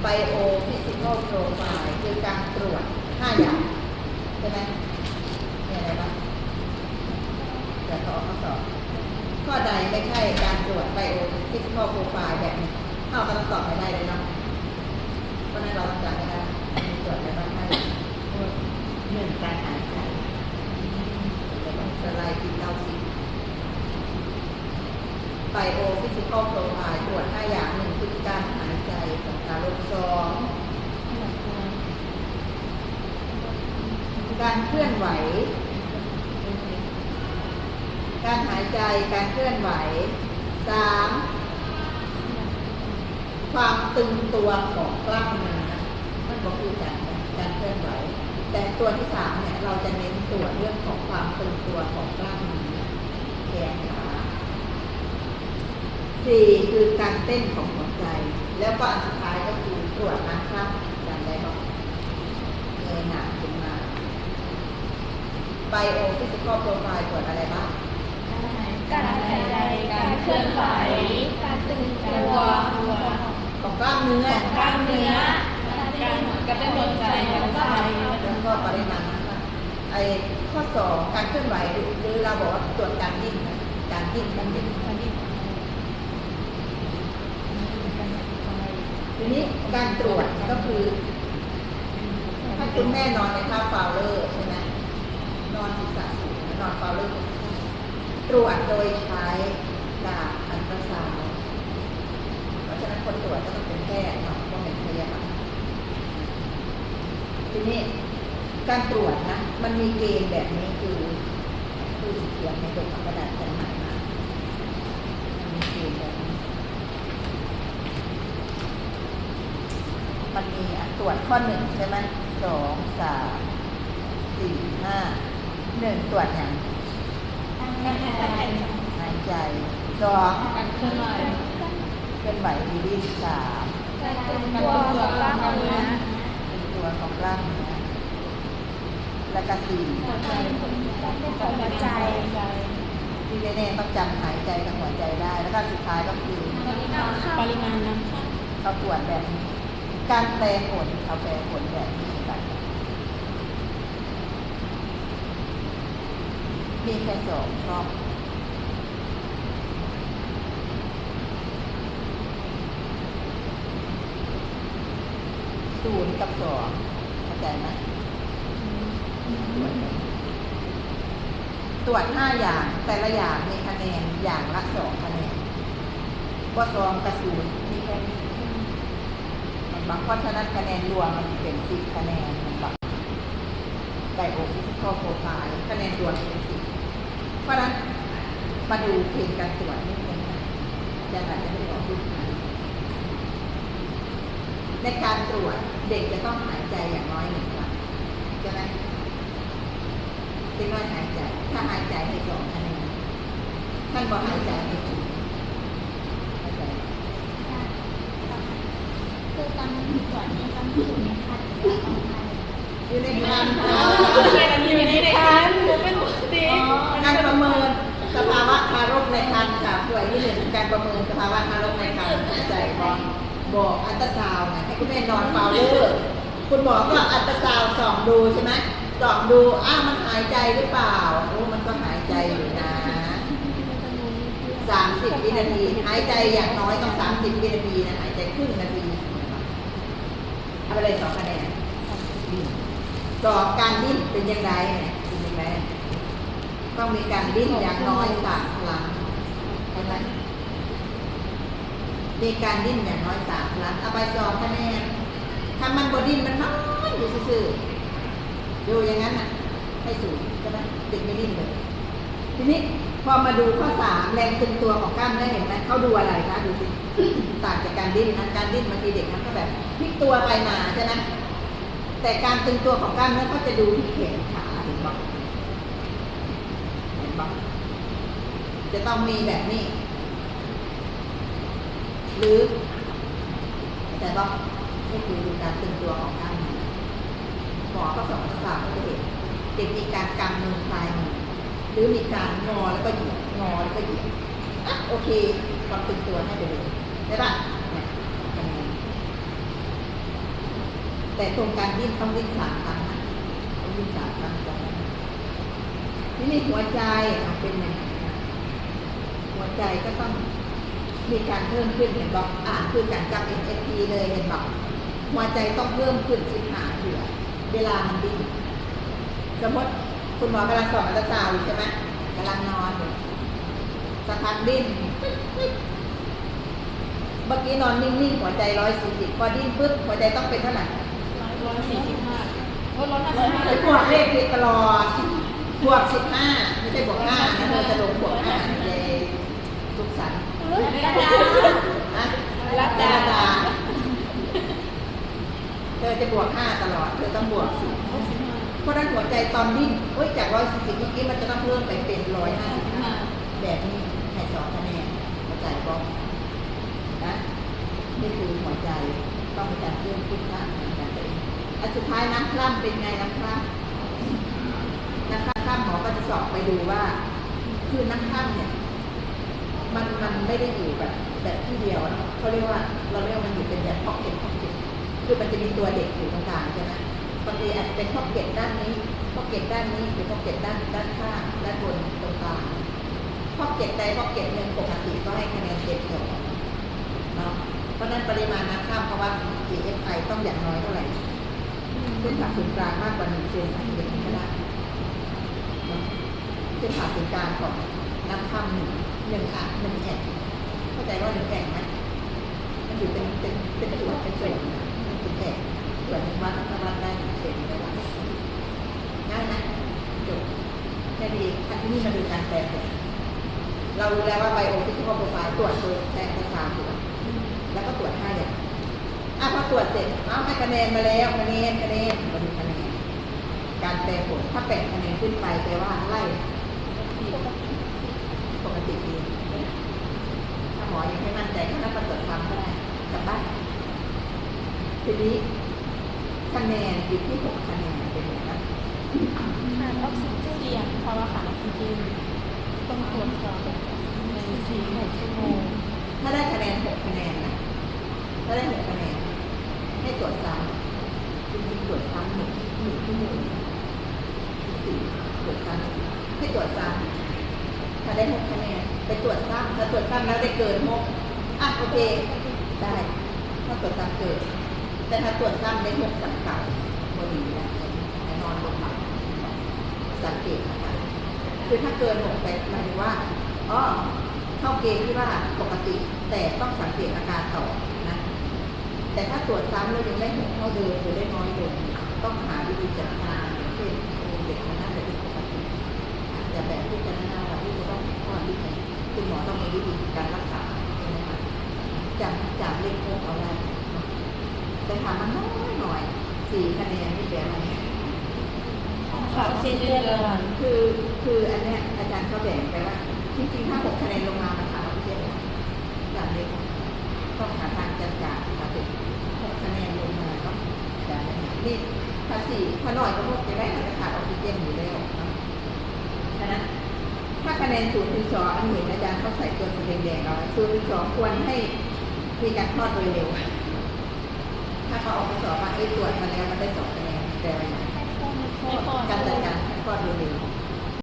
Biophysical Profile ຄືການຕວດຫ້າຢ່າງ ໃຊ່ໄໝ? ມີອະໄລບ້າງ? ເພື່ອເຂົາອອກຂໍ້ສອບ ຂໍ້ໃດໄມ່ໃຊ່ການຕວດ Biophysical Profile ແບບນີ້? ເຮົາກໍຕ້ອງຕອບໃຫ້ໄດ້ເລີຍເນາະ. ເພາະນັ້ນເຮົາຕ້ອງຈຳໃຫ້ໄດ້ ມີຕວດອະໄລບ້າງ? ໜຶ່ງ ການຫາຍໃຈ ສະໄລທີເກົ້າສິບ Biophysical Profile ຕວດຫ້າຢ່າງ ໜຶ່ງ ພຶດຕິກຳຫາຍໃຈຂອງທາລົກ, ສອງ ການເຄື່ອນໄຫວ ການຫາຍໃຈ, ການເຄື່ອນໄຫວ, ສາມ ຄວາມຕຶງຕົວຂອງກ້າມເນື້ອ ມັນບໍ່ຄືກັນ ການເຄື່ອນໄຫວ. ແຕ່ຕົວທີສາມເນີ້ຍ ເຮົາຈະເນັ້ນຕົວເລື່ອງຂອງຄວາມຕຶງຕົວຂອງກ້າມເນື້ອແຂນຂາ. ສີ່ ຄືການເຕັ້ນຂອງຫົວໃຈ ແລ້ວກໍອັນສຸດທ້າຍກໍຄືຕົວດນ້ຳຄຣາບ ຈຳໄດ້ບໍ່? ເງີຍໜ້າຂຶ້ນມາ. Biophysical Profile ຕົວດອະໄລບ້າງ? ການຫາຍໃຈ, ການເຄື່ອນໄຫວ, ການຕຶງຕົວຂອງກ້າມເນື້ອ, ຂອງກ້າມເນື້ອ, ການເຕັ້ນຫົວໃຈ, ແລ້ວກໍປະລິມານນ້ຳ. ໄອ້ຂໍ້ສອງ ການເຄື່ອນໄຫວ ຫຼື ຫຼື ລາວບອກວ່າຕົວດການດີ້ນ, ການດີ້ນ, ການດີ້ນ, ການດີ້ນ. ທີນີ້ການຕົວດກໍຄື ໃຫ້ຄຸນແມ່ນອນໃນທ່າ Fowler ໃຊ່ໄໝ? ນອນສີສະສູງ, ນອນ Fowler ຕົວດໂດຍໃຊ້ດາບອັນຕຣາຊາວ. ເພາະສະນັ້ນຄົນຕົວດກໍຕ້ອງເປັນແພດເນາະ, ບໍ່ແມ່ນພະຍາບານ. ທີນີ້ການຕົວດນະ ມັນມີເກນແບບນີ້ ຄື ຄືຊິຂຽນໃຫ້ເບິ່ງ ເອົາກະດາດແຜ່ນໃໝ່ມາ. ມັນມີເກນແບບນີ້ ມັນມີ ອະ ຕົວດຂໍ້ໜຶ່ງໃຊ່ໄໝ? ສອງ ສາມ ສີ່ ຫ້າ. ໜຶ່ງ ຕົວດຫຍັງ? ຫາຍໃຈ. ສອງ ການເຄື່ອນໄຫວ ເຄື່ອນໄຫວ ຫຼື ດີ້ນ. ສາມ ການຕຶງຕົວຂອງກ້າມເນື້ອ ຕຶງຕົວຂອງກ້າມເນື້ອ. ແລ້ວກະສີ່ ການເຕັ້ນຂອງຫົວໃຈ. ທີ່ແນ່ໆຕ້ອງຈຳຫາຍໃຈກັບຫົວໃຈໄດ້. ແລ້ວກະສຸດທ້າຍກໍຄືປະລິມານນ້ຳ. ເຂົາຕວດແບບນີ້ ການແປຜົນ ເຂົາແປຜົນແບບນີ້ໄປ. ມີແຄ່ສອງຊ່ອງ ສູນກັບສອງ ເຂົ້າໃຈໄໝ? ຕວດ ຕວດຫ້າຢ່າງ ແຕ່ລະຢ່າງມີຄະແນນຢ່າງລະສອງຄະແນນ ບໍ່ສອງກະສູນ ມີແຄ່ນີ້ ແມ່ນບໍ່? ເພາະສະນັ້ນຄະແນນລວມມັນຊິເປັນສິບຄະແນນ ແມ່ນບໍ່? Biophysical Profile ຄະແນນລວມເປັນສິບ. ເພາະນັ້ນມາດູເກນການຕວດນິດໜຶ່ງນະ ອາຈານອາດຈະໄດ້ບອກ ໃນການຕວດເດັກຈະຕ້ອງຫາຍໃຈຢ່າງນ້ອຍໜຶ່ງຄັ້ງ ໃຊ່ໄໝ? ເດັກນ້ອຍຫາຍໃຈ ຖ້າຫາຍໃຈໃຫ້ສອງຄະແນນ ຄັນບໍ່ຫາຍໃຈໃຫ້ສູນ ເຂົ້າໃຈ? ຄືຕອນທີ່ຕວດນີ້ຕ້ອງຢູ່ໃນຄັນ ຢູ່ໃນຄັນ ຢູ່ໃນຄັນ ບໍ່ແມ່ນຕິ ການປະເມີນສະພາວະທາລົກໃນຄັນຄ່ະ ຕົວທີໜຶ່ງ ການປະເມີນສະພາວະທາລົກໃນຄັນ ເຂົ້າໃຈບໍ່? ບໍ່ ອັນຕຣາຊາວນະ ໃຫ້ຄຸນແມ່ນອນເຝົ້າເດີ ຄຸນໝໍກໍອັນຕຣາຊາວສ່ອງດູໃຊ່ໄໝ? ສ່ອງດູ ອ້າວ ມັນຫາຍໃຈຫຼືເປົ່າ? ໂອ້ ມັນກໍຫາຍໃຈຢູ່ນະ ສາມສິບວິນາທີ ຫາຍໃຈຢ່າງນ້ອຍຕ້ອງສາມສິບວິນາທີນະ ຫາຍໃຈຄຶ່ງນາທີ ເອົາໄປເລີຍສອງຄະແນນ. ສອງ ການດີ້ນເປັນຈັ່ງໃດ? ເປັນຈັ່ງໃດ? ຕ້ອງມີການດີ້ນຢ່າງນ້ອຍສາມຄັ້ງ ເຫັນໄໝ? ມີການດີ້ນຢ່າງນ້ອຍສາມຄັ້ງ ເອົາໄປສອງຄະແນນ. ຖ້າມັນບໍ່ດີ້ນ ມັນນອນຢູ່ຊື່ໆ ຢູ່ຢ່າງນັ້ນນະ ໃຫ້ສູນ ເຫັນໄໝ? ເດັກໄມ່ດີ້ນເລີຍ. ທີນີ້ພໍມາດູຂໍ້ສາມ ແຮງຕຶງຕົວຂອງກ້າມເນື້ອ ເຫັນໄໝ? ເຂົາດູອະໄລຄະ? ດູຊິ ຕ່າງຈາກການດີ້ນນະ ການດີ້ນບາງທີເດັກມັນກໍແບບພລິກຕົວໄປມາ ໃຊ່ໄໝ? ແຕ່ການຕຶງຕົວຂອງກ້າມເນື້ອ ເຂົາຈະດູທີ່ແຂນຂາ ເຫັນບໍ່? ເຫັນບໍ່? ຈະຕ້ອງມີແບບນີ້ ຫຼື ເຂົ້າໃຈບໍ່? ນີ້ຄືການຕຶງຕົວຂອງກ້າມເນື້ອ. ໝໍກໍສອງ ສາມ ກໍຈະເຫັນ ເດັກມີການກຳມື ຄລາຍມື ຫຼື ມີການງໍແລ້ວກໍຢຽບ ງໍແລ້ວກໍຢຽບ. ອະ ໂອເຄ ຄວາມຕຶງຕົວໃຫ້ໄປເລີຍ ໄດ້ປະ? ເນຍ ຄະແນນ. ແຕ່ຕົວການດີ້ນຕ້ອງດີ້ນສາມຄັ້ງນະ ຕ້ອງດີ້ນສາມຄັ້ງຈາກນັ້ນ. ທີນີ້ຫົວໃຈເປັນຫຍັງ? ຫົວໃຈກໍຕ້ອງມີການເພີ່ມຂຶ້ນ ເຫັນບໍ່? ອ່ານຄືກັນກັບເອັມເອັສທີເລີຍ ເຫັນບໍ່? ຫົວໃຈຕ້ອງເພີ່ມຂຶ້ນສິບຫ້າເທື່ອ ເວລາມັນດີ້ນ. ສົມມຸດຄຸນໝໍກຳລັງສ່ອງອັນຕຣາຊາວຢູ່ໃຊ່ໄໝ? ກຳລັງນອນຢູ່ ສັກພັກດີ້ນ ເມື່ອກີ້ນອນນິ່ງໆ ຫົວໃຈຮ້ອຍສີ່ສິບ ພໍດີ້ນປຶບ ຫົວໃຈຕ້ອງເປັນເທົ່າໃດ? ຮ້ອຍສີ່ສິບຫ້າ ໂອ້ ຮ້ອຍຫ້າສິບຫ້າ ໄປບວກເລກຜິດຕະຫຼອດ ບວກສິບຫ້າ ບໍ່ໃຊ່ບວກຫ້ານະ ເອີ ຈະລົງບວກຫ້າ ເຢ້ ສຸກສັນ ລັດດາ ເອີ ຈະບວກຫ້າຕະຫຼອດ ເອີ ຕ້ອງບວກສິບ ເພາະນັ້ນຫົວໃຈຕອນດີ້ນ ໂອ້ຍ ຈາກຮ້ອຍສີ່ສິບ ເມື່ອກີ້ ມັນຈະຕ້ອງເພີ່ມໄປເປັນຮ້ອຍຫ້າສິບຫ້າ ແບບນີ້ໃຫ້ສອງຄະແນນ ເຂົ້າໃຈບໍ່? ນະ ນີ້ຄືຫົວໃຈ ຕ້ອງມີການເພີ່ມຂຶ້ນທາງການເຕັ້ນ. ອັນສຸດທ້າຍ ນ້ຳຄລ່ຳເປັນໄງ? ນ້ຳຄລ່ຳ ນ້ຳຄລ່ຳ ໝໍກໍຈະສ່ອງໄປດູວ່າ ຄືນ້ຳຄລ່ຳເນີ້ຍ ມັນ ມັນໄມ່ໄດ້ຢູ່ແບບ ແບບທີ່ດຽວເນາະ ເຂົາຮຽກວ່າ ເຮົາຮຽກວ່າມັນຢູ່ເປັນແບບ pocket pocket ຄືມັນຈະມີຕົວເດັກຢູ່ຕົງກາງໃຊ່ໄໝ? ບາງທີອາດຈະເປັນ pocket ດ້ານນີ້ pocket ດ້ານນີ້ ຫຼື pocket ດ້ານ ດ້ານຂ້າງ ດ້ານບົນ ຕົງກາງ. ພອກເກັດໃດພອກເກັດໜຶ່ງປົກກະຕິກໍໃຫ້ຄະແນນເຕັມສອງເນາະ. ເພາະນັ້ນປະລິມານນ້ຳຄລ່ຳ ເພາະວ່າ ເອເອັຟໄອ ຕ້ອງຢ່າງໜ້ອຍເທົ່າໃດ? ເສັ້ນຜ່າສູນກາງມາກກວ່າໜຶ່ງເຊັນ ເຮັດໃຫ້ກະດ້າງເນາະ. ເສັ້ນຜ່າສູນກາງຂອງນ້ຳຄລ່ຳໜຶ່ງ ໜຶ່ງອະ ໜຶ່ງແອັດ ເຂົ້າໃຈວ່າໜຶ່ງແອັດໄໝ? ມັນຢູ່ເປັນ ເປັນ ເປັນສ່ວນ ເປັນສ່ວນ ເປັນແອັດ ສ່ວນໜຶ່ງວັດ ມັນກໍວັດໄດ້ເປັນເຊັນໄດ້ວ່າ ງ່າຍໄໝ? ຈົບ ແຄ່ນີ້ເອງ. ອັນທີນີ້ມາດູການແປຜົນ. ເຮົາຮູ້ແລ້ວວ່າ Biophysical Profile ຕວດໂດຍໃຊ້ອັນຕຣາຊາວ ແລ້ວກໍຕວດຫ້າຢ່າງ. ອາ ພໍຕວດເສັດ ເອົາ ໃຫ້ຄະແນນມາແລ້ວ ຄະແນນ ຄະແນນ ມາດູຄະແນນ ການແປຜົນ ຖ້າແປດຄະແນນຂຶ້ນໄປ ແປວ່າໄລ່ ປົກກະຕິດີ. ຖ້າໝໍຢາກໃຫ້ໝັ້ນໃຈ ກໍນັບມາຕວດຊ້ຳກໍໄດ້ ກັບບ້ານ. ທີນີ້ຄະແນນຢູ່ທີ່ຫົກຄະແນນ ເປັນຫຍັງ? ຂາດອອກຊີເຈນ ສ່ຽງ ພາວະຂາດອອກຊີເຈນ ຕ້ອງຕວດຊ້ຳ ໃນສີ່ຫົກຊົ່ວໂມງ. ຖ້າໄດ້ຄະແນນຫົກຄະແນນນະ ຖ້າໄດ້ຫົກຄະແນນ ໃຫ້ຕວດຊ້ຳ ຈິງໆ ຕວດຊ້ຳໜຶ່ງ ໜຶ່ງຊົ່ວໂມງ ສິບສີ່ ຕວດຊ້ຳ ໃຫ້ຕວດຊ້ຳ. ຖ້າໄດ້ຫົກຄະແນນ ໄປຕວດຊ້ຳ ຖ້າຕວດຊ້ຳແລ້ວໄດ້ເກີນຫົກ ອະ ໂອເຄ ໄດ້ ຖ້າຕວດຊ້ຳເກີນ. ແຕ່ຖ້າຕວດຊ້ຳໄດ້ຫົກ ສຳເກົ່າ ບໍ່ດີແລ້ວ ໃຫ້ນອນລົງມາ ສັງເກດອາການ. ຄືຖ້າເກີນຫົກໄປ ໝາຍເຖິງວ່າ ອໍ ເຂົ້າເກນທີ່ວ່າປົກກະຕິ ແຕ່ຕ້ອງສັງເກດອາການຕໍ່ນະ. ແຕ່ຖ້າຕວດຊ້ຳແລ້ວຍັງໄດ້ຫົກເທົ່າເດີມ ຫຼື ໄດ້ນ້ອຍລົງ ຕ້ອງຫາວິທີຈັດການ ເຊັ່ນ ເດັກຄົນນັ້ນຈະຜິດປົກກະຕິ ອາດຈະແບບພິຈາລະນາວ່າ ເອີ ຈະຕ້ອງຄອດ ຫຼື ຄຸນໝໍຕ້ອງມີວິທີການລັກສາ ຈາກ ຈາກເລັກຫົກເອົາໄວ້ເນາະ. ແຕ່ຖ້າມັນນ້ອຍໆ ສີ່ຄະແນນນີ້ແປວ່າຫຍັງ? ຂາດອອກຊີເຈນ. ຄື ຄືອັນເນີ້ຍອາຈານເຂົາແບ່ງໄປວ່າ ຈິງໆ ຖ້າຫົກຄະແນນລົງມາ ມັນຂາດອອກຊີເຈນ ຈາກເລັກຫົກ ຕ້ອງຫາທາງຈັດການ. ຖ້າເປັນຫົກຄະແນນລົງມາເນາະ ຈາກເລັກຫົກ ນີ້ ຖ້າສີ່ ຖ້ານ້ອຍກວ່າຫົກຈັ່ງໃດ ມັນກໍຂາດອອກຊີເຈນຢູ່ແລ້ວເນາະ. ສະນັ້ນ ຖ້າຄະແນນສູນເຖິງສອງ ອັນນີ້ເຫັນອາຈານເຂົາໃສ່ຕົວສີແດງໆ ເອົາໄວ້ ສູນເຖິງສອງ ຄວນໃຫ້ມີການຄອດໂດຍເລັວ. ຖ້າເຂົາອອກມາສອບວ່າ ເອີ ຕວດມາແລ້ວມັນໄດ້ສອງຄະແນນ ແປວ່າຫຍັງ? ການຈັດການຄອດໂດຍເລັວ.